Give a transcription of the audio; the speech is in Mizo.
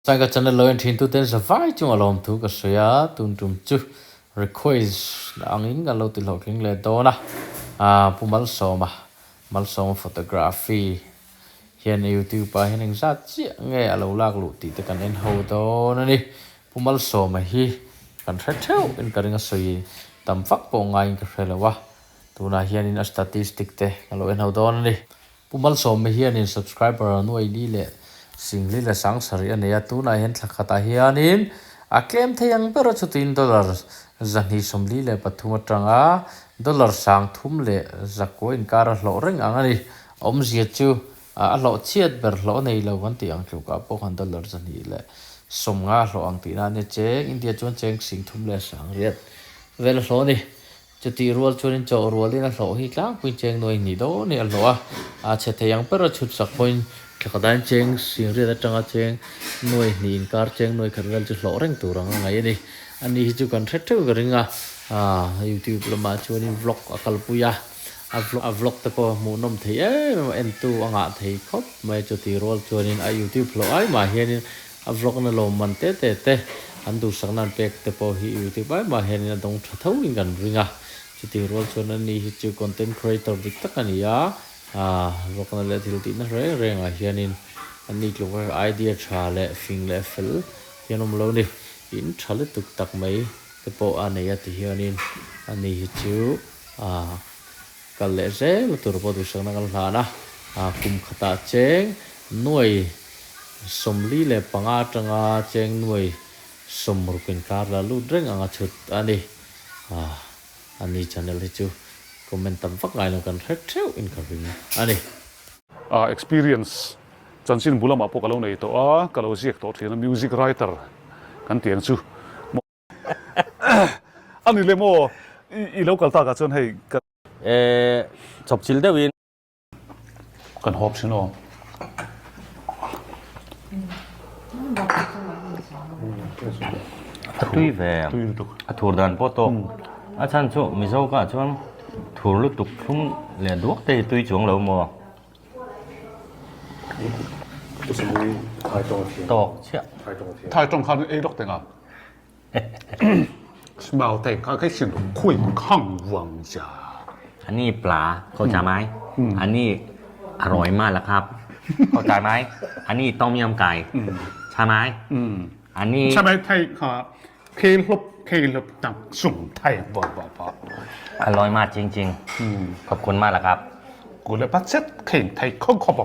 Chuan ka channel lo en thin tu ten zavai chung a lawm thu ka sawi a, tun tum chu request angin kan lo ti hlawhtling leh dawn a, ah Pu Malsawma, Malsawma photography hian youtube ah hian engzat chiah nge a lo lak luh tih te kan en ho dawn a ni. Pu Malsawma hi kan hre theuh in ka ring a sawi tam vak pawh ngaiin ka hre lo a, tunah hianin a statistic te ka lo en ho dawn a ni. Pu Malsawma hianin subscriber nuai li leh singli leh sangsarih a nei a, tunah hian thla khatah hianin a tlem thei ang ber a chutin dollar 243 atanga dollar 3,900 inkar a hlawh reng ang a ni. Awmzia chu a hlawh chhiat ber hlawh a nei lo kan tih ang tlukah pawh khan dollar 250 a hlawh ang tihna a nia cheng India chuan cheng 38 vel a hlawh a ni. Chutih rual chuanin chawh rualin a hlawh hi tlangpuiin cheng nuai hnih dawn hi a hlawh a, a chhe thei ang ber a chhut sak pawhin thlakadain cheng singriat atanga cheng nuai hnih inkar cheng nuai khat vel chu hlawh reng tur ang a ngaih a ni. Ani hi chu kan hre theuh ka ring a, youtube lamah chuanin vlog a kalpui a, a vlog a vlog te pawh hmuhnawm thei em em a, entu a ngah thei khawp mai a, chutih rual chuanin a youtube hlawh ai mah hianin A vlog na lawm man te te te an duhsakna an pek te pawh hi youtube ai mah hianin a dawng tha tho in kan ring a, chutih rual chuan ani hi chu content creator dik tak a ni a, aah vlog na leh thil tihna reng reng ah hianin ani tluk a idea tha leh fing leh fel hian awm lo ni, in tha lutuk tak mai te pawh a nei a ti hianin ani hi chu aah kal leh zel tur pawh duhsakna kan hlan a, aah kum khatah cheng nuai 45 atanga cheng 60 inkar la lut reng anga chhut a ni. Ah, a ni channel hi chu comment tam vak ngai lo kan hre theuh in ka ring a ni. Ah, experience chanchin bu lamah pawh ka lo nei tawh a, ka lo ziak tawh thin a, music writer kan tih ang chu. A ni le maw, i lo kal takah chuan hei ka. Eh, chawpchilh deuhin. Kan hawp thin aw. A tui ve. A thur dan pawh tawk. A chhan chu Mizo kah chuan thur lutuk thlum leh duak te hi tui chuang lo maw? Tawk chiah. Thai tawng khan ei lawk teng a. Smell te kha cái xin khui khang wang ja. อันนี้ปลาเข้าใจไหมอันนี้อร่อยมากแล้วครับ เข้าใจไหมอันนี้ต้มยำไก่ใช่ไหมอันนี้ ใช่ไหมไทยค่ะเคลบเคลบตักส่งไทยบ่บ่บ่ อร่อยมากจริงๆ ขอบคุณมากแล้วครับ กูเลยปัดเซ็ตเข่งไทยข้องขอบ